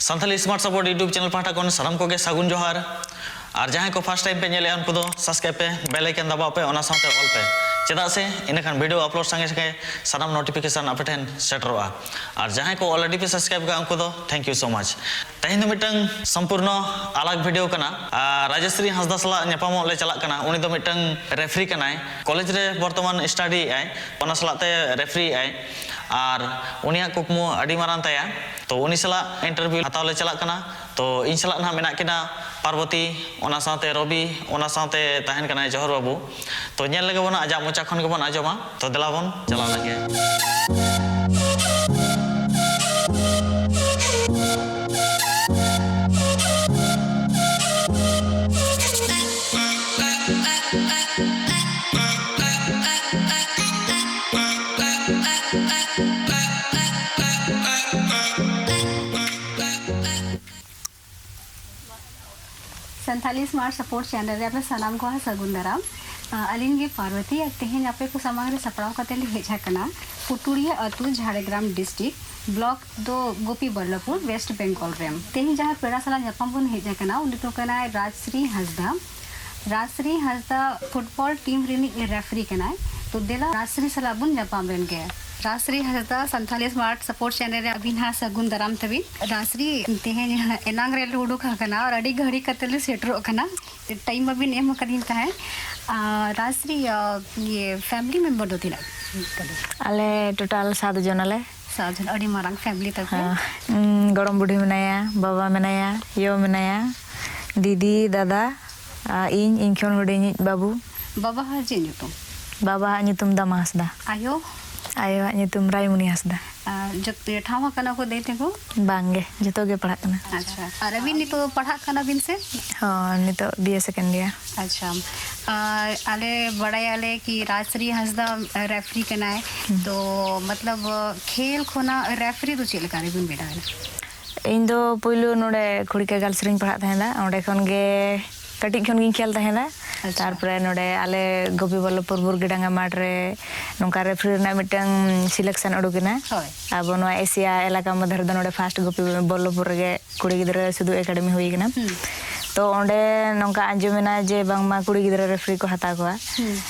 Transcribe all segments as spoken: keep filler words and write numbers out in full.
Santali smart support YouTube channel ᱯᱟᱦᱴᱟ ᱠᱷᱚᱱ ᱥᱟᱱᱟᱢ ᱠᱚᱜᱮ ᱥᱟᱹᱜᱩᱱ ᱡᱚᱦᱟᱨ᱾ ᱟᱨ ᱡᱟᱦᱟᱸᱭ ᱠᱚ ᱯᱷᱟᱥᱴ ᱴᱟᱭᱤᱢ ᱯᱮ ᱧᱮᱞᱮᱜᱼᱟ, ᱩᱱᱠᱩ ᱫᱚ ᱥᱟᱵᱥᱠᱨᱟᱭᱤᱵ ᱯᱮ, ᱵᱮᱞ ᱟᱭᱠᱚᱱ ᱫᱟᱵᱟᱣ ᱯᱮ, ᱚᱱᱟ ᱥᱟᱶᱛᱮ ᱚᱞ ᱯᱮ᱾ ᱪᱮᱫᱟᱜ ᱥᱮ ᱤᱱᱟᱹᱠᱷᱟᱱ ᱵᱷᱤᱰᱤᱭᱳ ᱟᱯᱞᱳᱰ ᱥᱟᱸᱜᱮ ᱥᱟᱸᱜᱮ ᱥᱟᱱᱟᱢ ᱱᱳᱴᱤᱯᱷᱤᱠᱮᱥᱚᱱ ᱟᱯᱮ ᱴᱷᱮᱱ ᱥᱮᱴᱮᱨᱚᱜᱼᱟ᱾ ᱟᱨ ᱡᱟᱦᱟᱸᱭ ᱠᱚ ᱚᱞᱨᱮᱰᱤ ᱯᱮ ᱥᱟᱵᱥᱠᱨᱟᱭᱤᱵ ᱠᱟᱜᱼᱟ, ᱩᱱᱠᱩ ᱫᱚ ᱛᱷᱮᱝᱠ ᱭᱩ ᱥᱳ ᱢᱟᱪ᱾ ᱛᱮᱦᱮᱧ ᱫᱚ ᱢᱤᱫᱴᱟᱝ ᱥᱚᱢᱯᱩᱨᱱᱚ ᱟᱞᱟᱜᱽ ᱵᱷᱤᱰᱤᱭᱳ ᱠᱟᱱᱟ᱾ ᱟᱨ ᱨᱟᱡᱚᱥᱨᱤ ᱦᱟᱸᱥᱫᱟ ᱥᱟᱞᱟᱜ ᱧᱟᱯᱟᱢᱚᱜ ᱞᱮ ᱪᱟᱞᱟᱜ ᱠᱟᱱᱟ᱾ ᱩᱱᱤ ᱫᱚ ᱢᱤᱫᱴᱟᱝ ᱨᱮᱯᱷᱨᱤ ᱠᱟᱱᱟᱭ, ᱠᱚᱞᱮᱡᱽ ᱨᱮ ᱵᱚᱨᱛᱚᱢᱟᱱ ᱥᱴᱟᱰᱤᱭᱮᱫ ᱟᱭ, ᱚᱱᱟ ᱥᱟᱞᱟᱜ ᱛᱮ ᱨᱮᱯᱷᱨᱤᱭᱮᱫ ᱟᱭ᱾ ᱟᱨ ᱩᱱᱤᱭᱟᱜ ᱠᱩᱠᱢᱩ ᱟᱹᱰᱤ ᱢᱟᱨᱟᱝ ᱛᱟᱭᱟ᱾ ᱛᱚ ᱩᱱᱤ ᱥᱟᱞᱟᱜ ᱤᱱᱴᱟᱨᱵᱷᱤᱭᱩ ᱦᱟᱛᱟᱣ ᱞᱮ ᱪᱟᱞᱟᱜ ᱠᱟᱱᱟ᱾ ᱛᱚ ᱤᱧ ᱥᱟᱞᱟᱜ ᱱᱟᱦᱟᱜ ᱢᱮᱱᱟᱜ ᱠᱤᱱᱟ ᱯᱟᱨᱵᱚᱛᱤ, ᱚᱱᱟ ᱥᱟᱶᱛᱮ ᱨᱚᱵᱤ, ᱚᱱᱟ ᱥᱟᱶᱛᱮ ᱛᱟᱦᱮᱱ ᱠᱟᱱᱟᱭ ᱡᱚᱦᱚᱨ ᱵᱟᱹᱵᱩ᱾ ᱛᱚ ᱧᱮᱞ ᱞᱮᱜᱮ ᱵᱚᱱ, ᱟᱡᱟᱜ ᱢᱚᱪᱟ ᱠᱷᱚᱱ ᱜᱮᱵᱚᱱ ᱟᱸᱡᱚᱢᱟ᱾ ᱛᱚ ᱫᱮᱞᱟ ᱵᱚᱱ ᱪᱟᱞᱟᱣ ᱞᱮᱱ ᱜᱮ᱾ ᱥᱟᱱᱛᱷᱟᱞᱤ ᱥᱢᱟᱨᱴ ᱥᱟᱯᱳᱨᱴ ᱪᱮᱱᱮᱞ ᱨᱮ ᱟᱯᱮ ᱥᱟᱱᱟᱢ ᱠᱚ ᱥᱟᱹᱜᱩᱱ ᱫᱟᱨᱟᱢ᱾ ᱟ, ᱟᱹᱞᱤᱧ ᱜᱮ ᱯᱟᱨᱵᱚᱛᱤ, ᱟᱨ ᱛᱮᱦᱮᱧ ᱟᱯᱮ ᱠᱚ ᱥᱟᱢᱟᱝ ᱨᱮ ᱥᱟᱯᱲᱟᱣ ᱠᱟᱛᱮ ᱞᱮ ᱦᱮᱡ ᱟᱠᱟᱱᱟ ᱯᱩᱴᱩᱲᱤᱭᱟᱹ ᱟᱹᱛᱩ, ᱡᱷᱟᱲᱜᱨᱟᱢ ᱰᱤᱥᱴᱨᱤᱠᱴ, ᱵᱞᱚᱠ ᱫᱚ ᱜᱳᱯᱤᱵᱚᱞᱞᱚᱵᱷᱯᱩᱨ, ᱣᱮᱥᱴ ᱵᱮᱝᱜᱚᱞ ᱨᱮ᱾ ᱛᱮᱦᱮᱧ ᱡᱟᱦᱟᱸ ᱯᱮᱲᱟ ᱥᱟᱞᱟᱜ ᱧᱟᱯᱟᱢ ᱵᱚᱱ ᱦᱮᱡ ᱟᱠᱟᱱᱟ, ᱩᱱᱤ ᱫᱚ ᱠᱟᱱᱟᱭ ᱨᱟᱡᱽᱥᱨᱤ ᱦᱟᱸᱥᱫᱟ᱾ ᱨᱟᱡᱽᱥᱨᱤ ᱦᱟᱸᱥᱫᱟ ᱯᱷᱩᱴᱵᱚᱞ ᱴᱤᱢ ᱨᱤᱱᱤᱡ ᱨᱮᱯᱷᱨᱤ ᱠᱟᱱᱟᱭ᱾ ᱛᱚ ᱫᱮᱞᱟ ᱨᱟᱡᱽᱥᱨᱤ ᱥᱟᱞᱟᱜ ᱵᱚᱱ ᱧᱟᱯᱟᱢ ᱞᱮᱱ ᱜᱮ᱾ ᱨᱟᱡᱽᱥᱨᱤ ᱦᱟᱸᱥᱫᱟ, ᱥᱟᱱᱛᱷᱟᱞᱤ ᱥᱢᱟᱨᱴ ᱥᱟᱯᱳᱨᱴ ᱪᱮᱱᱮᱞ ᱨᱮ ᱟᱹᱵᱤᱱ ᱦᱟᱸᱜ ᱥᱟᱹᱜᱩᱱ ᱫᱟᱨᱟᱢ ᱛᱟᱹᱵᱤᱱ᱾ ᱨᱟᱡᱽᱥᱨᱤ, ᱛᱮᱦᱮᱧ ᱮᱱᱟᱝ ᱨᱮᱞᱮ ᱩᱰᱩᱠ ᱟᱠᱟᱱᱟ ᱟᱨ ᱟᱹᱰᱤ ᱜᱷᱟᱹᱲᱤ ᱠᱟᱛᱮ ᱞᱮ ᱥᱮᱴᱮᱨᱚᱜ ᱠᱟᱱᱟ᱾ ᱴᱟᱭᱤᱢ ᱵᱟᱵᱤᱱ ᱮᱢ ᱟᱠᱟᱫᱤᱧ ᱛᱟᱦᱮᱸᱫ᱾ ᱟᱨ ᱨᱟᱡᱽᱥᱨᱤ, ᱤᱭᱟᱹ, ᱯᱷᱮᱢᱤᱞᱤ ᱢᱮᱢᱵᱟᱨ ᱫᱚ ᱛᱤᱱᱟᱹᱜ ᱛᱟᱵᱤᱱ? ᱟᱞᱮ ᱴᱳᱴᱟᱞ ᱥᱟᱛ ᱡᱚᱱ ᱟᱞᱮ᱾ ᱥᱟᱛ ᱡᱚᱱ, ᱟᱹᱰᱤ ᱢᱟᱨᱟᱝ ᱯᱷᱮᱢᱤᱞᱤ ᱛᱟᱯᱮ᱾ ᱦᱮᱸ, ᱩᱸ, ᱜᱚᱲᱚᱢ ᱵᱩᱰᱷᱤ ᱢᱮᱱᱟᱭᱟ, ᱵᱟᱵᱟ ᱢᱮᱱᱟᱭᱟ, ᱭᱳ ᱢᱮᱱᱟᱭᱟ, ᱫᱤᱫᱤ, ᱫᱟᱫᱟ, ᱟᱨ ᱤᱧ, ᱤᱧ ᱠᱷᱚᱱ ᱦᱩᱰᱤᱧᱤᱡ ᱵᱟᱹᱵᱩ᱾ ᱵᱟᱵᱟᱣᱟᱜ ᱪᱮᱫ ᱧᱩᱛᱩᱢ? ᱵᱟᱵᱟᱣᱟᱜ ᱧᱩᱛᱩᱢ ᱫᱟᱢᱟ ᱦᱟᱸᱥᱫᱟ᱾ ᱟᱭᱳ? ᱟᱭᱳᱣᱟᱜ ᱧᱩᱛᱩᱢ ᱨᱟᱭᱢᱩᱱᱤ ᱦᱟᱸᱥᱫᱟ᱾ ᱟᱨ ᱡᱚᱛᱚ ᱴᱷᱟᱶ ᱟᱠᱟᱱᱟ ᱠᱚ ᱫᱟᱹᱭ ᱛᱟᱠᱚ? ᱵᱟᱝᱜᱮ, ᱡᱚᱛᱚ ᱜᱮ ᱯᱟᱲᱦᱟᱜ ᱠᱟᱱᱟ᱾ ᱟᱪᱪᱷᱟ, ᱟᱨ ᱟᱹᱵᱤᱱ ᱱᱤᱛᱚᱜ ᱯᱟᱲᱦᱟᱜ ᱠᱟᱱᱟ ᱵᱤᱱ ᱥᱮ? ᱦᱚᱸ, ᱱᱤᱛᱚᱜ ᱵᱤ ᱮ ᱥᱮᱠᱮᱱᱰ ᱤᱭᱟᱨ᱾ ᱟᱪᱪᱷᱟ, ᱟᱨ ᱟᱞᱮ ᱵᱟᱲᱟᱭᱟᱞᱮ ᱠᱤ ᱨᱟᱡᱽᱥᱨᱤ ᱦᱟᱸᱥᱫᱟ ᱨᱮᱯᱷᱨᱤ ᱠᱟᱱᱟᱭ, ᱦᱩᱸ᱾ ᱛᱚ ᱢᱚᱛᱞᱚᱵ ᱠᱷᱮᱞ ᱠᱷᱚᱱᱟᱜ ᱨᱮᱯᱷᱨᱤ ᱫᱚ ᱪᱮᱫ ᱞᱮᱠᱟ ᱨᱮᱵᱤᱱ ᱵᱮᱱᱟᱣ ᱮᱱᱟ? ᱤᱧ ᱫᱚ ᱯᱩᱭᱞᱩ ᱱᱚᱰᱮ ᱠᱷᱩᱲᱤᱠᱟ ᱜᱟᱨᱞᱥ ᱨᱤᱧ ᱯᱟᱲᱦᱟᱜ ᱛᱟᱦᱮᱸᱫᱟ᱾ ᱚᱸᱰᱮ ᱠᱷᱚᱱ ᱜᱮ ᱠᱟᱹᱴᱤᱡ ᱠᱷᱚᱱ ᱜᱤᱧ ᱠᱷᱮᱞ ᱛᱟᱦᱮᱱᱟ᱾ ᱟᱪᱪᱷᱟ᱾ ᱛᱟᱨᱯᱚᱨᱮ ᱱᱚᱰᱮ ᱟᱞᱮ ᱜᱳᱯᱤ ᱵᱚᱞᱞᱚᱵᱷᱯᱩᱨ ᱵᱩᱨᱜᱤᱰᱟᱸᱜᱟ ᱢᱟᱴᱷ ᱨᱮ ᱱᱚᱝᱠᱟ ᱨᱮᱯᱷᱟᱨᱤ ᱨᱮᱱᱟᱜ ᱢᱤᱫᱴᱟᱝ ᱥᱤᱞᱮᱠᱥᱚᱱ ᱩᱰᱩᱠ ᱮᱱᱟ᱾ ᱦᱳᱭ᱾ ᱟᱵᱚ ᱱᱚᱣᱟ ᱮᱥᱤᱭᱟ ᱮᱞᱟᱠᱟ ᱢᱚᱫᱽᱫᱷᱮ ᱨᱮᱫᱚ ᱱᱚᱰᱮ ᱯᱷᱟᱥᱴ ᱜᱳᱯᱤ ᱵᱚᱞᱞᱚᱵᱷᱯᱩᱨ ᱨᱮᱜᱮ ᱠᱩᱲᱤ ᱜᱤᱫᱽᱨᱟᱹ ᱥᱩᱫᱷᱩ ᱮᱠᱟᱰᱮᱢᱤ ᱦᱩᱭ ᱠᱟᱱᱟ᱾ ᱦᱩᱸ᱾ ᱛᱚ ᱚᱸᱰᱮ ᱱᱚᱝᱠᱟ ᱟᱸᱡᱚᱢᱮᱱᱟ ᱡᱮ ᱵᱟᱝᱢᱟ ᱠᱩᱲᱤ ᱜᱤᱫᱽᱨᱟᱹ ᱨᱮᱯᱷᱟᱨᱤ ᱠᱚ ᱦᱟᱛᱟᱣ ᱠᱚᱣᱟ᱾ ᱦᱩᱸ᱾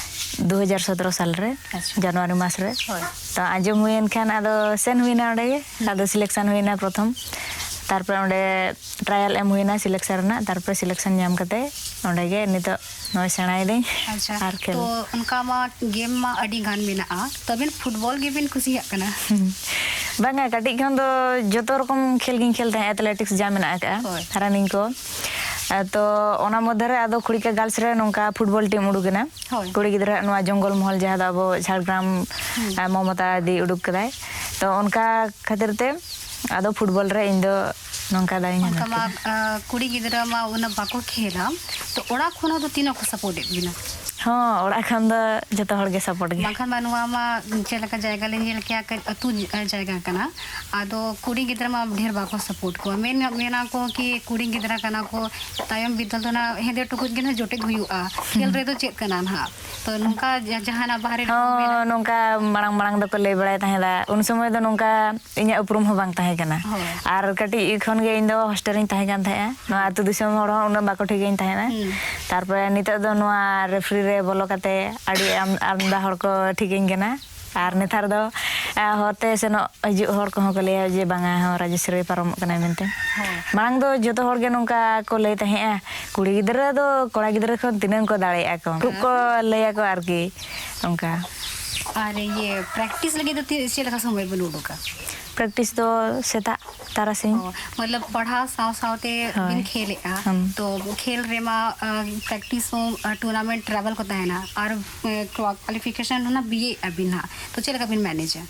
ᱫᱩ ᱦᱟᱡᱟᱨ ᱥᱚᱛᱨᱚ ᱥᱟᱞ ᱨᱮ, ᱟᱪᱪᱷᱟ᱾ ᱡᱟᱱᱩᱣᱟᱨᱤ ᱢᱟᱥ ᱨᱮ᱾ ᱦᱳᱭ᱾ ᱛᱚ ᱟᱸᱡᱚᱢ ᱦᱩᱭᱮᱱ ᱠᱷᱟᱱ ᱟᱫᱚ ᱥᱮᱱ ᱦᱩᱭᱱᱟ ᱚᱸᱰᱮ ᱜᱮ᱾ ᱦᱩᱸ᱾ ᱟᱫᱚ ᱥᱤᱞᱮᱠᱥᱚᱱ ᱦᱩᱭᱱᱟ ᱯᱨᱚᱛᱷᱚᱢ᱾ ᱛᱟᱨᱯᱚᱨᱮ ᱚᱸᱰᱮ ᱴᱨᱟᱭᱟᱞ ᱮᱢ ᱦᱩᱭᱱᱟ ᱥᱤᱞᱮᱠᱥᱚᱱ ᱨᱮᱱᱟᱜ, ᱛᱟᱨᱯᱚᱨᱮ ᱥᱤᱞᱮᱠᱥᱚᱱ ᱧᱟᱢ ᱠᱟᱛᱮ ᱚᱸᱰᱮ ᱜᱮ ᱱᱤᱛᱚᱜ ᱱᱚᱜᱼᱚᱭ ᱥᱮᱬᱟᱭᱮᱫᱟᱹᱧ᱾ ᱟᱪᱪᱷᱟ, ᱟᱨ ᱠᱷᱮᱞ᱾ ᱛᱚ ᱚᱱᱠᱟ ᱢᱟ ᱜᱮᱢ ᱢᱟ ᱟᱹᱰᱤ ᱜᱟᱱ ᱢᱮᱱᱟᱜᱼᱟ, ᱛᱚ ᱟᱹᱵᱤᱱ ᱯᱷᱩᱴᱵᱚᱞ ᱜᱮᱵᱤᱱ ᱠᱩᱥᱤᱭᱟᱜ ᱠᱟᱱᱟ? ᱵᱟᱝᱟ, ᱠᱟᱹᱴᱤᱡ ᱠᱷᱚᱱ ᱫᱚ ᱡᱚᱛᱚ ᱨᱚᱠᱚᱢ ᱠᱷᱮᱞ ᱜᱤᱧ ᱠᱷᱮᱞ ᱛᱟᱦᱮᱸᱫ, ᱮᱛᱷᱞᱮᱴᱤᱠᱥ ᱡᱟ ᱢᱮᱱᱟᱜ ᱟᱠᱟᱜᱼᱟ, ᱦᱳᱭ᱾ ᱨᱟᱱᱤᱝ ᱠᱚ᱾ ᱟᱨ ᱛᱚ ᱚᱱᱟ ᱢᱚᱫᱽᱫᱷᱮ ᱨᱮ ᱟᱫᱚ ᱠᱷᱩᱲᱤᱠᱟ ᱜᱟᱨᱞᱥ ᱨᱮ ᱱᱚᱝᱠᱟ ᱯᱷᱩᱴᱵᱚᱞ ᱴᱤᱢ ᱩᱰᱩᱠ ᱮᱱᱟ᱾ ᱦᱳᱭ᱾ ᱠᱩᱲᱤ ᱜᱤᱫᱽᱨᱟᱹ ᱱᱚᱣᱟ ᱡᱚᱝᱜᱚᱞ ᱢᱚᱦᱚᱞ, ᱡᱟᱦᱟᱸ ᱫᱚ ᱟᱵᱚ ᱡᱷᱟᱲᱜᱨᱟᱢ, ᱦᱩᱸ᱾ ᱟᱨ ᱢᱚᱢᱚᱛᱟ ᱫᱤ ᱩᱰᱩᱠ ᱠᱟᱫᱟᱭ᱾ ᱛᱚ ᱚᱱᱠᱟ ᱠᱷᱟᱹᱛᱤᱨ ᱛᱮ ᱟᱫᱚ ᱯᱷᱩᱴᱵᱚᱞ ᱨᱮ ᱤᱧ ᱫᱚ ᱱᱚᱝᱠᱟ ᱫᱟᱣ ᱤᱧ ᱚᱱᱠᱟ ᱦᱟᱢᱮᱴ ᱢᱟ, ᱠᱮᱫᱟ᱾ ᱟ, ᱠᱩᱲᱤ ᱜᱤᱫᱽᱨᱟᱹ ᱢᱟ ᱩᱱᱟᱹᱜ ᱵᱟᱠᱚ ᱠᱷᱮᱞᱟ, ᱛᱚ ᱚᱲᱟᱜ ᱠᱷᱚᱱ ᱦᱚᱸ ᱫᱚ ᱛᱤᱱᱟᱹᱜ ᱠᱚ ᱥᱟᱯᱳᱨᱴ ᱮᱫ ᱵᱤᱱᱟ? ᱦᱚᱸ, ᱚᱲᱟᱜ ᱠᱷᱚᱱ ᱫᱚ ᱡᱚᱛᱚ ᱦᱚᱲ ᱜᱮ ᱥᱟᱯᱳᱨᱴ ᱜᱮ᱾ ᱵᱟᱝᱠᱷᱟᱱ ᱢᱟ ᱱᱚᱣᱟ ᱢᱟ ᱪᱮᱫ ᱞᱮᱠᱟ ᱡᱟᱭᱜᱟ ᱞᱮ ᱧᱮᱞ ᱠᱮᱭᱟ, ᱠᱟᱹᱡ ᱟᱹᱛᱩ ᱡᱟᱭᱜᱟ ᱠᱟᱱᱟ, ᱟᱫᱚ ᱠᱩᱲᱤ ᱜᱤᱫᱽᱨᱟᱹ ᱢᱟ ᱰᱷᱮᱨ ᱵᱟᱠᱚ ᱥᱟᱯᱳᱨᱴ ᱠᱚᱣᱟ᱾ ᱢᱮᱱ, ᱢᱮᱱᱟ ᱠᱚ ᱠᱤ ᱠᱩᱲᱤ ᱜᱤᱫᱽᱨᱟᱹ ᱠᱟᱱᱟ ᱠᱚ, ᱛᱟᱭᱚᱢ ᱵᱤᱫᱟᱹᱞ ᱫᱚ ᱱᱟ ᱦᱮᱸᱫᱮ ᱴᱩᱠᱩᱡ ᱜᱮ ᱱᱟ ᱡᱚᱴᱮᱫ ᱦᱩᱭᱩᱜᱼᱟ, ᱠᱷᱮᱞ ᱦᱩᱸ᱾ ᱨᱮᱫᱚ ᱪᱮᱫ ᱠᱟᱱᱟ ᱱᱟᱦᱟᱜ? ᱛᱚ ᱱᱚᱝᱠᱟ ᱡᱟ-, ᱡᱟᱦᱟᱱᱟᱜ ᱵᱟᱦᱨᱮ ᱨᱮ ᱠᱚ ᱢᱮᱱᱟ᱾ ᱦᱚᱸ, ᱱᱚᱝᱠᱟ ᱢᱟᱲᱟᱝ ᱢᱟᱲᱟᱝ ᱫᱚᱠᱚ ᱞᱟᱹᱭ ᱵᱟᱲᱟᱭ ᱛᱟᱦᱮᱸᱫᱟ, ᱩᱱ ᱥᱚᱢᱚᱭ ᱫᱚ ᱱᱚᱝᱠᱟ ᱤᱧᱟᱹᱜ ᱩᱯᱨᱩᱢ ᱦᱚᱸ ᱵᱟᱝ ᱛᱟᱦᱮᱸ ᱠᱟᱱᱟ᱾ ᱦᱳᱭ᱾ ᱟᱨ ᱠᱟᱹᱴᱤᱡ ᱠᱷᱚᱱ ᱜᱮ ᱤᱧ ᱫᱚ ᱦᱳᱥᱴᱮᱞ ᱨᱤᱧ ᱛᱟᱦᱮᱸ ᱠᱟᱱ ᱛᱟᱦᱮᱸᱜᱼᱟ᱾ ᱱᱚᱣᱟ ᱟᱹᱛᱩ ᱫᱤᱥᱚᱢ ᱦᱚᱲ ᱦᱚᱸ ᱩᱱᱟᱹᱜ ᱵᱟᱠᱚ ᱴᱷᱤᱠᱟᱹᱧ ᱛᱟᱦᱮᱸᱜᱼᱟ᱾ ᱦᱩᱸ᱾ ᱛᱟᱨᱯᱚᱨᱮ ᱱᱤᱛᱚᱜ ᱫᱚ ᱱᱚᱣᱟ ᱨᱮᱯᱷᱟᱨᱤ ᱨᱮ ᱵᱚᱞᱚ ᱠᱟᱛᱮ ᱟᱹᱰᱤ ᱟᱢ-, ᱟᱢᱫᱟ ᱦᱚᱲ ᱠᱚ ᱴᱷᱤᱠᱟᱹᱧ ᱠᱟᱱᱟ᱾ ᱟᱨ ᱱᱮᱛᱟᱨ ᱫᱚ, ᱟ, ᱦᱚᱨᱛᱮ ᱥᱮᱱᱚᱜ ᱦᱤᱡᱩᱜ ᱦᱚᱲ ᱠᱚᱦᱚᱸ ᱠᱚ ᱞᱟᱹᱭᱟ ᱡᱮ, "ᱵᱟᱝᱟ, ᱦᱚᱸ, ᱨᱟᱡᱮᱥᱣᱚᱨᱤ ᱯᱟᱨᱚᱢᱚᱜ ᱠᱟᱱᱟᱭ" ᱢᱮᱱᱛᱮ᱾ ᱦᱳᱭ᱾ ᱢᱟᱲᱟᱝ ᱫᱚ ᱡᱚᱛᱚ ᱦᱚᱲ ᱜᱮ ᱱᱚᱝᱠᱟ ᱠᱚ ᱞᱟᱹᱭ ᱛᱟᱦᱮᱸᱜᱼᱟ, "ᱠᱩᱲᱤ ᱜᱤᱫᱽᱨᱟᱹ ᱫᱚ ᱠᱚᱲᱟ ᱜᱤᱫᱽᱨᱟᱹ ᱠᱷᱚᱱ ᱛᱤᱱᱟᱹᱝ ᱠᱚ ᱫᱟᱲᱮᱭᱟᱜᱼᱟ ᱠᱚ?" ᱠᱷᱩᱵ ᱠᱚ ᱞᱟᱹᱭᱟᱠᱚ ᱟᱨᱠᱤ, ᱚᱱᱠᱟ᱾ ᱟᱨ ᱤᱭᱟᱹ, ᱯᱨᱮᱠᱴᱤᱥ ᱞᱟᱹᱜᱤᱫ ᱫᱚ ᱛᱤ-, ᱪᱮᱫ ᱞᱮᱠᱟ ᱥᱚᱢᱚᱭ ᱵᱤᱱ ᱩᱰᱩᱠᱟ? ᱯᱨᱮᱠᱴᱤᱥ ᱫᱚ ᱥᱮᱛᱟᱜ ᱛᱟᱨᱟᱥᱤᱧ᱾ ᱚ, ᱢᱚᱛᱞᱚᱵ ᱯᱟᱲᱦᱟᱣ ᱥᱟᱶ ᱥᱟᱶᱛᱮ ᱦᱳᱭ᱾ ᱵᱤᱱ ᱠᱷᱮᱞᱮᱜᱼᱟ, ᱦᱩᱸ᱾ ᱛᱚ ᱠᱷᱮᱞ ᱨᱮᱢᱟ, ᱟ, ᱯᱨᱮᱠᱴᱤᱥ ᱦᱚᱸ, ᱟ, ᱴᱩᱨᱱᱟᱢᱮᱱᱴ ᱴᱨᱟᱵᱷᱮᱞ ᱠᱚ ᱛᱟᱦᱮᱱᱟ, ᱟᱨ, ᱮ, ᱠᱣᱟ-, ᱠᱣᱟᱞᱤᱯᱷᱤᱠᱮᱥᱚᱱ ᱚᱱᱟ ᱵᱤᱭᱮ ᱟᱹᱵᱤᱱ ᱦᱟᱸᱜ, ᱛᱚ ᱪᱮᱫ ᱞᱮᱠᱟ ᱵᱤᱱ ᱢᱮᱱᱮᱡᱟ?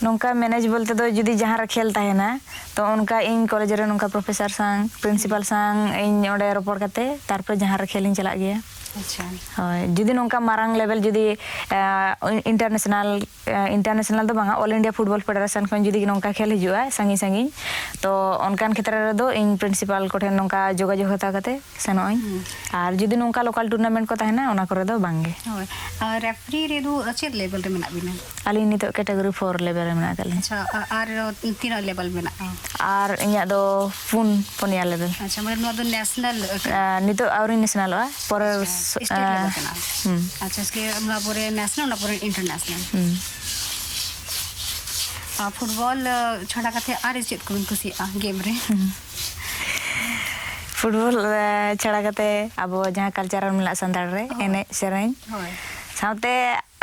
ᱱᱚᱝᱠᱟ ᱢᱮᱱᱮᱡᱽ ᱵᱚᱞᱛᱮ ᱫᱚ ᱡᱩᱫᱤ ᱡᱟᱦᱟᱸ ᱨᱮ ᱠᱷᱮᱞ ᱛᱟᱦᱮᱱᱟ, ᱛᱚ ᱚᱱᱠᱟ ᱤᱧ ᱠᱚᱞᱮᱡᱽ ᱨᱮ ᱱᱚᱝᱠᱟ ᱯᱨᱚᱯᱷᱮᱥᱟᱨ ᱥᱟᱶ, ᱯᱨᱤᱱᱥᱤᱯᱟᱞ ᱥᱟᱶ ᱤᱧ ᱚᱸᱰᱮ ᱨᱚᱯᱚᱲ ᱠᱟᱛᱮ ᱛᱟᱨᱯᱚᱨᱮ ᱡᱟᱦᱟᱸ ᱨᱮ ᱠᱷᱮᱞ ᱤᱧ ᱪᱟᱞᱟᱜ ᱜᱮᱭᱟ᱾ ᱟᱪᱪᱷᱟ᱾ ᱦᱳᱭ, ᱡᱩᱫᱤ ᱱᱚᱝᱠᱟ ᱢᱟᱨᱟᱝ ᱞᱮᱵᱮᱞ ᱡᱩᱫᱤ, ᱮ, ᱤᱱᱴᱟᱨᱱᱮᱥᱱᱟᱞ, ᱮ, ᱤᱱᱴᱟᱨᱱᱮᱥᱱᱟᱞ ᱫᱚ ᱵᱟᱝᱟ, ᱚᱞ ᱤᱱᱰᱤᱭᱟ ᱯᱷᱩᱴᱵᱚᱞ ᱯᱷᱮᱰᱟᱨᱮᱥᱚᱱ ᱠᱷᱚᱱ ᱡᱩᱫᱤ ᱱᱚᱝᱠᱟ ᱠᱷᱮᱞ ᱦᱤᱡᱩᱜᱼᱟ ᱥᱟᱺᱜᱤᱧ ᱥᱟᱺᱜᱤᱧ, ᱛᱚ ᱚᱱᱠᱟᱱ ᱠᱷᱮᱛᱨᱮ ᱨᱮᱫᱚ ᱤᱧ ᱯᱨᱤᱱᱥᱤᱯᱟᱞ ᱠᱚᱴᱷᱮᱱ ᱱᱚᱝᱠᱟ ᱡᱳᱜᱟᱡᱳᱜᱽ ᱦᱟᱛᱟᱣ ᱠᱟᱛᱮ ᱥᱮᱱᱚᱜ ᱟᱹᱧ᱾ ᱦᱩᱸ᱾ ᱟᱨ ᱡᱩᱫᱤ ᱱᱚᱝᱠᱟ ᱞᱳᱠᱟᱞ ᱴᱩᱨᱱᱟᱢᱮᱱᱴ ᱠᱚ ᱛᱟᱦᱮᱱᱟ, ᱚᱱᱟ ᱠᱚᱨᱮ ᱫᱚ ᱵᱟᱝ ᱜᱮ᱾ ᱦᱳᱭ᱾ ᱟᱨ ᱨᱮᱯᱷᱟᱨᱤ ᱨᱮᱫᱚ ᱪᱮᱫ ᱞᱮᱵᱮᱞ ᱨᱮ ᱢᱮᱱᱟᱜ ᱵᱤᱱᱟ? ᱟᱹᱞᱤᱧ ᱱᱤᱛᱚᱜ ᱠᱮᱴᱟᱜᱚᱨᱤ ᱯᱷᱳᱨ ᱞᱮᱵᱮᱞ ᱨᱮ ᱢᱮᱱᱟᱜ ᱟᱠᱟᱫ ᱞᱤᱧᱟ᱾ ᱟᱪᱪᱷᱟ, ᱟ-, ᱟᱨ ᱛᱤᱱᱟᱹᱜ ᱞᱮᱵᱮᱞ ᱢᱮᱱᱟᱜᱼᱟ? ᱟᱨ ᱤᱧᱟᱹᱜ ᱫᱚ ᱯᱩᱱ, ᱯᱩᱱᱭᱟ ᱞᱮᱵᱮᱞ᱾ ᱟᱪᱪᱷᱟ, ᱢᱟᱱᱮ ᱱᱚᱣᱟ ᱫᱚ ᱱᱮᱥᱱᱟᱞ ᱠᱟᱱᱟ? ᱟᱨ ᱱᱤᱛᱚᱜ ᱟᱹᱣᱨᱤ ᱱᱮᱥᱱᱟᱞᱚᱜᱼᱟ, ᱯᱚᱨᱮᱨ ᱟᱪᱪᱷᱟ, ᱥ-, ᱥᱴᱮᱴ ᱞᱮᱵᱮᱞ ᱟᱸ, ᱠᱟᱱᱟ᱾ ᱦᱩᱸ᱾ ᱟᱪᱪᱷᱟ, ᱥᱮ ᱚᱱᱟ ᱯᱚᱨᱮ ᱱᱮᱥᱱᱟᱞ, ᱚᱱᱟ ᱯᱚᱨᱮ ᱤᱱᱴᱟᱨᱱᱮᱥᱱᱟᱞ᱾ ᱦᱩᱸ᱾ ᱟᱨ ᱯᱷᱩᱴᱵᱚᱞ, ᱟ, ᱪᱷᱟᱲᱟ ᱠᱟᱛᱮ ᱟᱨ ᱪᱮᱫ ᱠᱚᱵᱤᱱ ᱠᱩᱥᱤᱭᱟᱜᱼᱟ ᱜᱮᱢ ᱨᱮ? ᱦᱩᱸ᱾ ᱯᱷᱩᱴᱵᱚᱞ, ᱮ, ᱪᱷᱟᱲᱟ ᱠᱟᱛᱮ ᱟᱵᱚ ᱡᱟᱦᱟᱸ ᱠᱟᱞᱪᱟᱨᱟᱞ ᱢᱮᱱᱟᱜᱼᱟ ᱥᱟᱱᱛᱟᱲ ᱨᱮ, ᱦᱳᱭ᱾ ᱮᱱᱮᱡ ᱥᱮᱨᱮᱧ, ᱦᱳᱭ᱾ ᱥᱟᱶᱛᱮ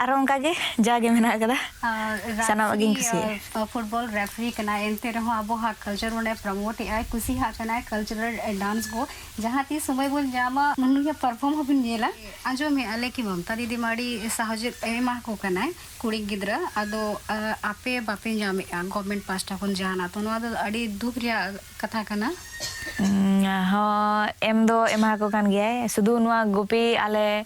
ᱟᱨᱦᱚᱸ ᱚᱱᱠᱟ ᱜᱮ ᱡᱟ ᱜᱮ ᱢᱮᱱᱟᱜ ᱟᱠᱟᱫᱟ, ᱟᱨ ᱥᱟᱱᱟᱢᱟᱜ ᱜᱤᱧ ᱨᱮᱯᱷᱟᱨᱤ, ᱠᱩᱥᱤᱭᱟᱜᱼᱟ᱾ ᱟ, ᱯᱷᱩᱴᱵᱚᱞ ᱨᱮᱯᱷᱟᱨᱤ ᱠᱟᱱᱟᱭ, ᱮᱱᱛᱮ ᱨᱮᱦᱚᱸ ᱟᱵᱚᱣᱟᱜ ᱠᱟᱞᱪᱟᱨ ᱵᱚᱱ ᱯᱨᱚᱢᱳᱴ ᱮᱫᱼᱟ, ᱠᱩᱥᱤᱭᱟᱜ ᱠᱟᱱᱟᱭ ᱠᱟᱞᱪᱟᱨᱟᱞ ᱰᱟᱱᱥ ᱠᱚ᱾ ᱡᱟᱦᱟᱸ ᱛᱤᱥ ᱥᱚᱢᱚᱭ ᱵᱚᱱ ᱧᱟᱢᱟ, ᱩᱱᱤᱭᱟᱜ ᱯᱟᱨᱯᱷᱚᱨᱢ ᱦᱚᱸᱵᱚᱱ ᱧᱮᱞᱟ᱾ ᱟᱸᱡᱚᱢᱮᱫᱼᱟ ᱞᱮ ᱠᱤ ᱢᱚᱢᱛᱟ ᱫᱤᱫᱤ ᱢᱟᱹᱲᱤ ᱥᱟᱦᱟᱡᱽ ᱮᱢᱟ ᱠᱚ ᱠᱟᱱᱟᱭ ᱠᱩᱲᱤ ᱜᱤᱫᱽᱨᱟᱹ, ᱟᱫᱚ, ᱟ, ᱟᱯᱮ ᱵᱟᱯᱮ ᱧᱟᱢᱮᱫᱼᱟ ᱜᱚᱵᱷᱢᱮᱱᱴ ᱯᱟᱦᱴᱟ ᱠᱷᱚᱱ ᱡᱟᱦᱟᱱᱟᱜ, ᱛᱚ ᱱᱚᱣᱟ ᱫᱚ ᱟᱹᱰᱤ ᱫᱩᱠ ᱨᱮᱭᱟᱜ ᱠᱟᱛᱷᱟ ᱠᱟᱱᱟ᱾ ᱩᱸ, ᱦᱚᱸ, ᱮᱢ ᱫᱚ ᱮᱢᱟ ᱠᱚ ᱠᱟᱱ ᱜᱮᱭᱟᱭ᱾ ᱥᱩᱫᱷᱩ ᱱᱚᱣᱟ ᱜᱳᱯᱤ, ᱟᱞᱮ,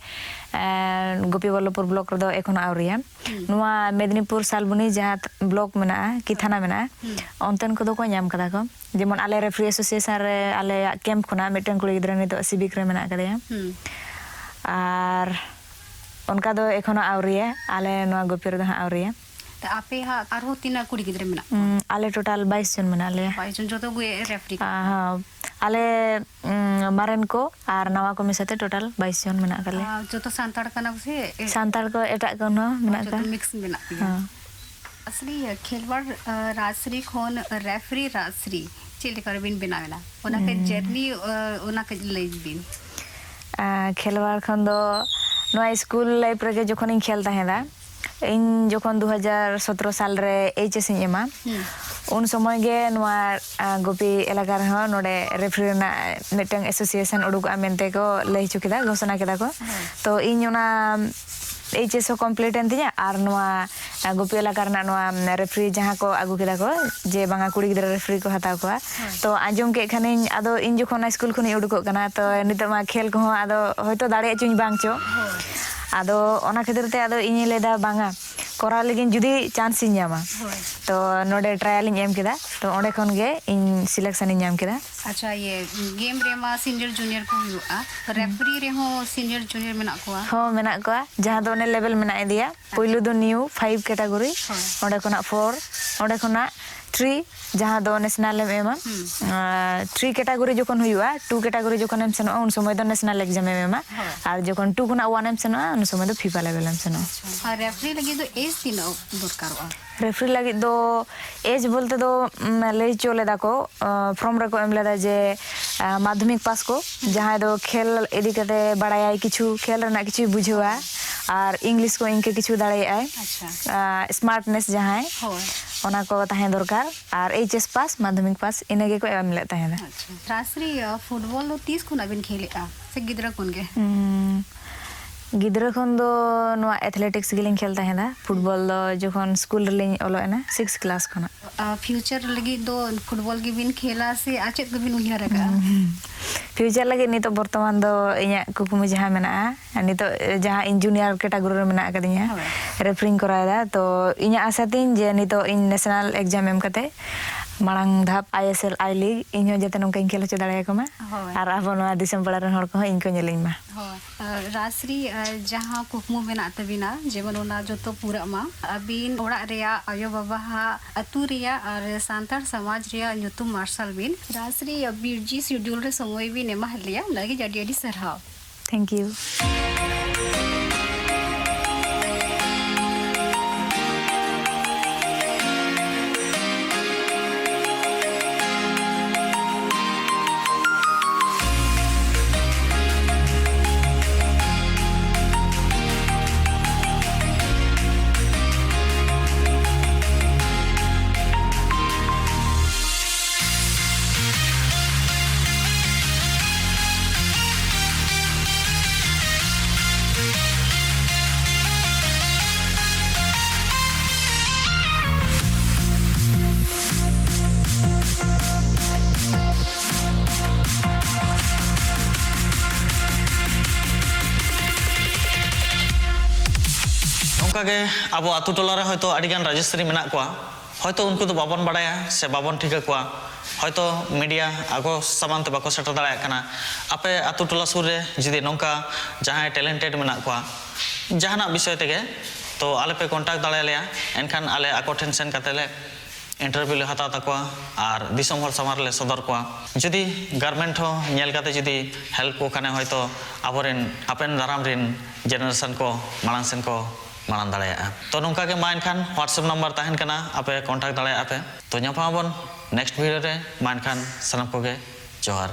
ᱮᱸ, ᱜᱳᱯᱤ ᱵᱚᱞᱞᱚᱵᱷᱯᱩᱨ ᱵᱞᱚᱠ ᱨᱮᱫᱚ ᱮᱠᱷᱚᱱᱳ ᱟᱹᱣᱨᱤᱭᱟ᱾ ᱦᱩᱸ᱾ ᱱᱚᱣᱟ ᱢᱮᱫᱽᱱᱤᱯᱩᱨ ᱥᱟᱞᱵᱚᱱᱤ ᱡᱟᱦᱟᱸ ᱛ-, ᱵᱞᱚᱠ ᱢᱮᱱᱟᱜᱼᱟ, ᱠᱤ ᱦᱩᱸ᱾ ᱛᱷᱟᱱᱟ ᱢᱮᱱᱟᱜᱼᱟ, ᱦᱩᱸ᱾ ᱚᱱᱛᱮᱱ ᱠᱚᱫᱚ ᱠᱚ ᱧᱟᱢ ᱠᱟᱫᱟ ᱠᱚ᱾ ᱡᱮᱢᱚᱱ ᱟᱞᱮ ᱨᱮᱯᱷᱨᱤ ᱮᱥᱳᱥᱤᱭᱮᱥᱚᱱ ᱨᱮ ᱟᱞᱮᱭᱟᱜ ᱠᱮᱢᱯ ᱠᱷᱚᱱᱟᱜ ᱢᱤᱫᱴᱟᱝ ᱠᱩᱲᱤ ᱜᱤᱫᱽᱨᱟᱹ ᱱᱤᱛᱚᱜ ᱥᱤᱵᱤᱠ ᱨᱮ ᱢᱮᱱᱟᱜ ᱟᱠᱟᱫᱮᱭᱟ᱾ ᱦᱩᱸ᱾ ᱟᱨ ᱚᱱᱠᱟ ᱫᱚ ᱮᱠᱷᱚᱱᱳ ᱟᱹᱣᱨᱤᱭᱟ, ᱟᱞᱮ ᱱᱚᱣᱟ ᱜᱳᱯᱤ ᱨᱮᱫᱚ ᱦᱟᱸᱜ ᱟᱹᱣᱨᱤᱭᱟ᱾ ᱛᱚ ᱟᱯᱮ ᱦᱟᱸᱜ ᱟᱨᱦᱚᱸ ᱛᱤᱱᱟᱹᱜ ᱠᱩᱲᱤ ᱜᱤᱫᱽᱨᱟᱹ ᱢᱮᱱᱟᱜ ᱠᱚᱣᱟ? ᱩᱸ, ᱟᱞᱮ ᱴᱳᱴᱟᱞ ᱵᱟᱭᱤᱥ ᱡᱚᱱ ᱢᱮᱱᱟᱜ ᱞᱮᱭᱟ᱾ ᱵᱟᱭᱤᱥ ᱡᱚᱱ, ᱡᱚᱛᱚ ᱜᱮ ᱨᱮᱯᱷᱨᱤ? ᱟ, ᱦᱚᱸ᱾ ᱟᱞᱮ, ᱩᱸ, ᱢᱟᱨᱮᱱ ᱠᱚ ᱟᱨ ᱱᱟᱣᱟ ᱠᱚ ᱢᱮᱥᱟᱛᱮ ᱴᱳᱴᱟᱞ ᱵᱟᱭᱤᱥ ᱡᱚᱱ ᱢᱮᱱᱟᱜ ᱟᱠᱟᱫ ᱞᱮᱭᱟ᱾ ᱟᱨ ᱡᱚᱛᱚ ᱥᱟᱱᱛᱟᱲ ᱠᱟᱱᱟ ᱠᱚ ᱥᱮ? ᱥᱟᱱᱛᱟᱲ ᱠᱚ ᱮᱴᱟᱜ ᱠᱚ ᱦᱚᱸ ᱢᱮᱱᱟᱜ ᱡᱚᱛᱚ ᱠᱚᱣᱟ᱾ ᱢᱤᱠᱥ ᱢᱮᱱᱟᱜ ᱯᱮᱭᱟ᱾ ᱦᱚᱸ᱾ ᱟᱥᱚᱞᱤ ᱠᱷᱮᱞᱣᱟᱲ, ᱟ, ᱨᱟᱡᱽᱥᱨᱤ ᱠᱷᱚᱱ ᱨᱮᱯᱷᱨᱤ ᱨᱟᱡᱽᱥᱨᱤ ᱪᱮᱫ ᱞᱮᱠᱟ ᱨᱮᱵᱤᱱ ᱵᱮᱱᱟᱣ ᱮᱱᱟ? ᱚᱱᱟ ᱠᱟᱹᱡ ᱦᱩᱸ᱾ ᱡᱟᱨᱱᱤ, ᱟ, ᱚᱱᱟ ᱠᱟᱹᱡ ᱞᱟᱹᱭ ᱵᱤᱱ᱾ ᱟ, ᱠᱷᱮᱞᱣᱟᱲ ᱠᱷᱚᱱ ᱫᱚ ᱱᱚᱣᱟ ᱥᱠᱩᱞ ᱞᱟᱭᱤᱯᱷ ᱨᱮᱜᱮ ᱡᱚᱠᱷᱚᱱᱤᱧ ᱠᱷᱮᱞ ᱛᱟᱦᱮᱸᱫᱟ, ᱤᱧ ᱡᱚᱠᱷᱚᱱ ᱫᱩ ᱦᱟᱡᱟᱨ ᱥᱚᱛᱨᱚ ᱥᱟᱞ ᱨᱮ ᱮᱭᱤᱪ ᱮᱥ ᱤᱧ ᱮᱢᱟ, ᱦᱩᱸ᱾ ᱩᱱ ᱥᱚᱢᱚᱭ ᱜᱮ ᱱᱚᱣᱟ, ᱟ, ᱜᱳᱯᱤ ᱮᱞᱟᱠᱟ ᱨᱮᱦᱚᱸ ᱱᱚᱰᱮ ᱨᱮᱯᱷᱨᱤ ᱨᱮᱱᱟᱜ ᱢᱤᱫᱴᱟᱝ ᱮᱥᱳᱥᱤᱭᱮᱥᱚᱱ ᱩᱰᱩᱠᱚᱜᱼᱟ ᱢᱮᱱᱛᱮ ᱠᱚ ᱞᱟᱹᱭ ᱦᱚᱪᱚ ᱠᱮᱫᱟ, ᱜᱷᱳᱥᱚᱱᱟ ᱠᱮᱫᱟ ᱠᱚ᱾ ᱦᱳᱭ᱾ ᱛᱚ ᱤᱧ ᱚᱱᱟ ᱮᱭᱤᱪ ᱮᱥ ᱦᱚᱸ ᱠᱚᱢᱯᱞᱤᱴ ᱮᱱ ᱛᱤᱧᱟ, ᱟᱨ ᱱᱚᱣᱟ ᱜᱳᱯᱤ ᱮᱞᱟᱠᱟ ᱨᱮᱱᱟᱜ ᱱᱚᱣᱟ ᱨᱮᱯᱷᱨᱤ ᱡᱟᱦᱟᱸ ᱠᱚ ᱟᱹᱜᱩ ᱠᱮᱫᱟ ᱠᱚ, ᱡᱮ ᱵᱟᱝᱟ ᱠᱩᱲᱤ ᱜᱤᱫᱽᱨᱟᱹ ᱨᱮᱯᱷᱨᱤ ᱠᱚ ᱦᱟᱛᱟᱣ ᱠᱚᱣᱟ, ᱛᱚ ᱟᱸᱡᱚᱢ ᱠᱮᱫ ᱠᱷᱟᱱᱤᱧ, ᱟᱫᱚ ᱤᱧ ᱡᱚᱠᱷᱚᱱ ᱚᱱᱟ ᱥᱠᱩᱞ ᱠᱷᱚᱱᱤᱧ ᱩᱰᱩᱠᱚᱜ ᱠᱟᱱᱟ, ᱛᱚ ᱱᱤᱛᱚᱜ ᱢᱟ ᱠᱷᱮᱞ ᱠᱚᱦᱚᱸ ᱟᱫᱚ ᱦᱚᱭᱛᱳ ᱫᱟᱲᱮᱭᱟᱜ ᱪᱚᱧ ᱵᱟᱝ ᱪᱚ, ᱟᱫᱚ ᱚᱱᱟ ᱠᱷᱟᱹᱛᱤᱨ ᱛᱮ ᱟᱫᱚ ᱤᱧᱤᱧ ᱞᱟᱹᱭᱫᱟ ᱵᱟᱝᱟ, ᱠᱚᱨᱟᱣ ᱞᱟᱹᱜᱤᱫ ᱡᱩᱫᱤ ᱪᱟᱱᱥ ᱤᱧ ᱧᱟᱢᱟ, ᱛᱚ ᱱᱚᱰᱮ ᱴᱨᱟᱭᱟᱞ ᱤᱧ ᱮᱢ ᱠᱮᱫᱟ, ᱛᱚ ᱚᱸᱰᱮ ᱠᱷᱚᱱ ᱜᱮ ᱤᱧ ᱥᱤᱞᱮᱠᱥᱚᱱ ᱤᱧ ᱧᱟᱢ ᱠᱮᱫᱟ᱾ ᱟᱪᱪᱷᱟ, ᱤᱭᱟᱹ ᱜᱮᱢ ᱨᱮᱢᱟ ᱥᱤᱱᱤᱭᱟᱨ ᱡᱩᱱᱤᱭᱟᱨ ᱠᱚ ᱦᱩᱭᱩᱜᱼᱟ, ᱨᱮᱯᱷᱨᱤ ᱨᱮᱦᱚᱸ ᱥᱤᱱᱤᱭᱟᱨ ᱡᱩᱱᱤᱭᱟᱨ ᱢᱮᱱᱟᱜ ᱠᱚᱣᱟ? ᱦᱚᱸ, ᱢᱮᱱᱟᱜ ᱠᱚᱣᱟ᱾ ᱡᱟᱦᱟᱸ ᱫᱚ ᱚᱱᱮ ᱞᱮᱵᱮᱞ ᱢᱮᱱᱟᱜ ᱤᱫᱤᱭᱟ, ᱯᱳᱭᱞᱳ ᱫᱚ ᱱᱤᱭᱩ ᱯᱷᱟᱭᱤᱵᱷ ᱠᱮᱴᱟᱜᱚᱨᱤ, ᱦᱳᱭ᱾ ᱚᱸᱰᱮ ᱠᱷᱚᱱᱟᱜ ᱯᱷᱳᱨ, ᱚᱸᱰᱮ ᱠᱷᱚᱱᱟᱜ ᱛᱷᱨᱤ, ᱡᱟᱦᱟᱸ ᱫᱚ ᱱᱮᱥᱱᱟᱞ ᱮᱢ ᱮᱢᱟ᱾ ᱦᱩᱸ᱾ ᱟᱨ ᱛᱷᱨᱤ ᱠᱮᱴᱟᱜᱚᱨᱤ ᱡᱚᱠᱷᱚᱱ ᱦᱩᱭᱩᱜᱼᱟ, ᱴᱩ ᱠᱮᱴᱟᱜᱚᱨᱤ ᱡᱚᱠᱷᱚᱱᱮᱢ ᱥᱮᱱᱚᱜᱼᱟ, ᱩᱱ ᱥᱚᱢᱚᱭ ᱫᱚ ᱱᱮᱥᱱᱟᱞ ᱮᱠᱡᱟᱢ ᱮᱢ ᱮᱢᱟ᱾ ᱦᱳᱭ᱾ ᱟᱨ ᱡᱚᱠᱷᱚᱱ ᱴᱩ ᱠᱷᱚᱱᱟᱜ ᱳᱣᱟᱱ ᱮᱢ ᱥᱮᱱᱚᱜᱼᱟ, ᱩᱱ ᱥᱚᱢᱚᱭ ᱫᱚ ᱯᱷᱤᱯᱟ ᱞᱮᱵᱮᱞ ᱮᱢ ᱥᱮᱱᱚᱜᱼᱟ᱾ ᱟᱨ ᱨᱮᱯᱷᱨᱤ ᱞᱟᱹᱜᱤᱫ ᱫᱚ ᱮᱡᱽ ᱛᱤᱱᱟᱹᱜ ᱫᱚᱨᱠᱟᱨᱚᱜᱼᱟ? ᱨᱮᱯᱷᱨᱤ ᱞᱟᱹᱜᱤᱫ ᱫᱚ ᱮᱡᱽ ᱵᱚᱞᱛᱮ ᱫᱚ, ᱩᱢ, ᱞᱟᱹᱭ ᱦᱚᱪᱚ ᱞᱮᱫᱟ ᱠᱚ, ᱟᱸ, ᱯᱷᱨᱚᱢ ᱨᱮᱠᱚ ᱮᱢ ᱞᱮᱫᱟ ᱡᱮ, ᱟᱸ, ᱢᱟᱫᱽᱫᱷᱚᱢᱤᱠ ᱯᱟᱥ ᱠᱚ, ᱡᱟᱦᱟᱸᱭ ᱫᱚ ᱠᱷᱮᱞ ᱤᱫᱤ ᱠᱟᱛᱮ ᱵᱟᱲᱟᱭᱟᱭ, ᱠᱤᱪᱷᱩ ᱠᱷᱮᱞ ᱨᱮᱱᱟᱜ ᱠᱤᱪᱷᱩᱭ ᱵᱩᱡᱷᱟᱹᱣᱟ, ᱟᱨ ᱤᱝᱞᱤᱥ ᱠᱚ ᱤᱱᱠᱟᱹ ᱠᱤᱪᱷᱩ ᱫᱟᱲᱮᱭᱟᱜᱼᱟᱭ, ᱟᱪᱪᱷᱟ᱾ ᱟᱸ, ᱥᱢᱟᱨᱴᱱᱮᱥ ᱡᱟᱦᱟᱸᱭ, ᱦᱳᱭ᱾ ᱚᱱᱟ ᱠᱚ ᱛᱟᱦᱮᱸ ᱫᱚᱨᱠᱟᱨ, ᱟᱨ ᱮᱭᱤᱪ ᱮᱥ ᱯᱟᱥ, ᱢᱟᱫᱽᱫᱷᱚᱢᱤᱠ ᱯᱟᱥ, ᱤᱱᱟᱹ ᱜᱮᱠᱚ ᱮᱢ ᱞᱮᱫ ᱛᱟᱦᱮᱸᱫᱟ᱾ ᱟᱪᱪᱷᱟ᱾ ᱨᱟᱡᱽᱥᱨᱤ, ᱟᱸ, ᱯᱷᱩᱴᱵᱚᱞ ᱫᱚ ᱛᱤᱥ ᱠᱷᱚᱱᱟᱜ ᱵᱤᱱ ᱠᱷᱮᱞᱮᱜᱼᱟ, ᱥᱮ ᱜᱤᱫᱽᱨᱟᱹ ᱠᱷᱚᱱ ᱜᱮ? ᱩᱸ, ᱜᱤᱫᱽᱨᱟᱹ ᱠᱷᱚᱱ ᱫᱚ ᱱᱚᱣᱟ ᱮᱛᱷᱞᱮᱴᱤᱠᱥ ᱜᱮᱞᱤᱧ ᱠᱷᱮᱞ ᱛᱟᱦᱮᱸᱫᱟ᱾ ᱯᱷᱩᱴᱵᱚᱞ ᱫᱚ ᱡᱚᱠᱷᱚᱱ ᱥᱠᱩᱞ ᱨᱮᱞᱤᱧ ᱚᱞᱚᱜ ᱮᱱᱟ, ᱥᱤᱠᱥ ᱠᱞᱟᱥ ᱠᱷᱚᱱᱟᱜ᱾ ᱟᱨ ᱯᱷᱤᱭᱩᱪᱟᱨ ᱞᱟᱹᱜᱤᱫ ᱫᱚ ᱯᱷᱩᱴᱵᱚᱞ ᱜᱮᱵᱤᱱ ᱠᱷᱮᱞᱟ ᱥᱮ ᱟᱨ ᱪᱮᱫ ᱠᱚᱵᱤᱱ ᱩᱭᱦᱟᱹᱨ ᱟᱠᱟᱫᱼᱟ? ᱦᱩᱸ, ᱦᱩᱸ᱾ ᱯᱷᱤᱭᱩᱪᱟᱨ ᱞᱟᱹᱜᱤᱫ ᱱᱤᱛᱚᱜ ᱵᱚᱨᱛᱚᱢᱟᱱ ᱫᱚ ᱤᱧᱟᱹᱜ ᱠᱩᱠᱢᱩ ᱡᱟᱦᱟᱸ ᱢᱮᱱᱟᱜᱼᱟ, ᱱᱤᱛᱚᱜ ᱡᱟᱦᱟᱸ ᱤᱧ ᱡᱩᱱᱤᱭᱟᱨ ᱠᱮᱴᱟᱜᱚᱨᱤ ᱨᱮ ᱢᱮᱱᱟᱜ ᱟᱠᱟᱫᱤᱧᱟ, ᱦᱳᱭ᱾ ᱨᱮᱯᱷᱨᱤᱧ ᱠᱚᱨᱟᱣ ᱮᱫᱟ, ᱛᱚ ᱤᱧᱟᱹᱜ ᱟᱥᱟ ᱛᱤᱧ ᱡᱮ ᱱᱤᱛᱚᱜ ᱤᱧ ᱱᱮᱥᱱᱟᱞ ᱮᱠᱡᱟᱢ ᱮᱢ ᱠᱟᱛᱮ ᱢᱟᱲᱟᱝ ᱫᱷᱟᱯ I S L I league ᱤᱧ ᱦᱚᱸ ᱡᱟᱛᱮ ᱱᱚᱝᱠᱟᱧ ᱠᱷᱮᱞ ᱦᱚᱪᱚ ᱫᱟᱲᱮᱭᱟᱠᱚ ᱢᱟ᱾ ᱦᱳᱭ᱾ ᱟᱨ ᱟᱵᱚ ᱱᱚᱣᱟ ᱫᱤᱥᱚᱢ ᱯᱟᱲᱟ ᱨᱮᱱ ᱦᱚᱲ ᱠᱚᱦᱚᱸ ᱤᱧ ᱠᱚ ᱧᱮᱞᱤᱧ ᱢᱟ᱾ ᱦᱳᱭ᱾ ᱟᱨ ᱨᱟᱡᱽᱥᱨᱤ, ᱟᱨ ᱡᱟᱦᱟᱸ ᱠᱩᱠᱢᱩ ᱢᱮᱱᱟᱜ ᱛᱟᱹᱵᱤᱱᱟ, ᱡᱮᱢᱚᱱ ᱚᱱᱟ ᱡᱚᱛᱚ ᱯᱩᱨᱟᱹᱜ ᱢᱟ, ᱟᱹᱵᱤᱱ ᱚᱲᱟᱜ ᱨᱮᱭᱟᱜ ᱟᱭᱳ ᱵᱟᱵᱟᱣᱟᱜ, ᱟᱹᱛᱩ ᱨᱮᱭᱟᱜ ᱟᱨ ᱥᱟᱱᱛᱟᱲ ᱥᱚᱢᱟᱡᱽ ᱨᱮᱭᱟᱜ ᱧᱩᱛᱩᱢ ᱢᱟᱨᱥᱟᱞ ᱵᱤᱱ᱾ ᱨᱟᱡᱽᱥᱨᱤ, ᱵᱤᱡᱤ ᱥᱤᱰᱤᱭᱩᱞ ᱨᱮ ᱥᱚᱢᱚᱭ ᱵᱤᱱ ᱮᱢᱟᱦᱟᱫ ᱞᱮᱭᱟ, ᱚᱱᱟ ᱞᱟᱹᱜᱤᱫ ᱟᱹᱰᱤ ᱟᱹᱰᱤ ᱥᱟᱨᱦᱟᱣ᱾ Thank you. ᱚᱱᱠᱟᱜᱮ ᱟᱵᱚ ᱟᱛᱳ ᱴᱚᱞᱟ ᱨᱮ ᱦᱚᱭᱛᱳ ᱟᱹᱰᱤᱜᱟᱱ ᱨᱟᱡᱚᱥᱨᱤ ᱢᱮᱱᱟᱜ ᱠᱚᱣᱟ, ᱦᱚᱭᱛᱳ ᱩᱱᱠᱩ ᱫᱚ ᱵᱟᱵᱚᱱ ᱵᱟᱲᱟᱭᱟ ᱥᱮ ᱵᱟᱵᱚᱱ ᱴᱷᱤᱠᱟᱹ ᱠᱚᱣᱟ, ᱦᱚᱭᱛᱳ ᱢᱤᱰᱤᱭᱟ ᱟᱠᱚ ᱥᱟᱢᱟᱝ ᱛᱮ ᱵᱟᱠᱚ ᱥᱮᱴᱮᱨ ᱫᱟᱲᱮᱭᱟᱜ ᱠᱟᱱᱟ᱾ ᱟᱯᱮ ᱟᱛᱳ ᱴᱚᱞᱟ ᱥᱩᱨ ᱨᱮ ᱡᱩᱫᱤ ᱱᱚᱝᱠᱟ ᱡᱟᱦᱟᱸᱭ ᱴᱮᱞᱮᱱᱴᱮᱰ ᱢᱮᱱᱟᱜ ᱠᱚᱣᱟ ᱡᱟᱦᱟᱱᱟᱜ ᱵᱤᱥᱚᱭ ᱛᱮᱜᱮ, ᱛᱚ ᱟᱞᱮ ᱯᱮ ᱠᱚᱱᱴᱟᱠᱴ ᱫᱟᱲᱮᱭᱟᱞᱮᱭᱟ, ᱮᱱᱠᱷᱟᱱ ᱟᱞᱮ ᱟᱠᱚ ᱴᱷᱮᱱ ᱥᱮᱱ ᱠᱟᱛᱮ ᱞᱮ ᱤᱱᱴᱟᱨᱵᱷᱤᱭᱩ ᱞᱮ ᱦᱟᱛᱟᱣ ᱛᱟᱠᱚᱣᱟ ᱟᱨ ᱫᱤᱥᱚᱢ ᱦᱚᱲ ᱥᱟᱢᱟᱝ ᱨᱮᱞᱮ ᱥᱚᱫᱚᱨ ᱠᱚᱣᱟ᱾ ᱡᱩᱫᱤ ᱜᱚᱵᱷᱚᱨᱱᱢᱮᱱᱴ ᱦᱚᱸ ᱧᱮᱞ ᱠᱟᱛᱮ ᱡᱩᱫᱤ ᱦᱮᱞᱯ ᱠᱚ ᱠᱷᱟᱱᱮ, ᱦᱚᱭᱛᱳ ᱟᱵᱚᱨᱮᱱ ᱦᱟᱯᱮᱱ ᱫᱟᱨᱟᱢ ᱨᱮᱱ ᱡᱮᱱᱟᱨᱮᱥᱚᱱ ᱠᱚ ᱢᱟᱲᱟᱝ ᱥᱮᱱ ᱠᱚ ᱢᱟᱲᱟᱝ ᱫᱟᱲᱮᱭᱟᱜᱼᱟ᱾ ᱛᱚ ᱱᱚᱝᱠᱟ ᱜᱮ ᱢᱟ ᱮᱱᱠᱷᱟᱱ WhatsApp ᱱᱟᱢᱵᱟᱨ ᱛᱟᱦᱮᱱ ᱠᱟᱱᱟ, ᱟᱯᱮ ᱠᱚᱱᱴᱟᱠᱴ ᱫᱟᱲᱮᱭᱟᱜᱼᱟ ᱯᱮ᱾ ᱛᱚ ᱧᱟᱯᱟᱢ ᱟᱵᱚᱱ ᱱᱮᱠᱥᱴ ᱵᱷᱤᱰᱤᱭᱳ ᱨᱮ᱾ ᱢᱟ ᱮᱱᱠᱷᱟᱱ ᱥᱟᱱᱟᱢ ᱠᱚᱜᱮ ᱡᱚᱦᱟᱨ᱾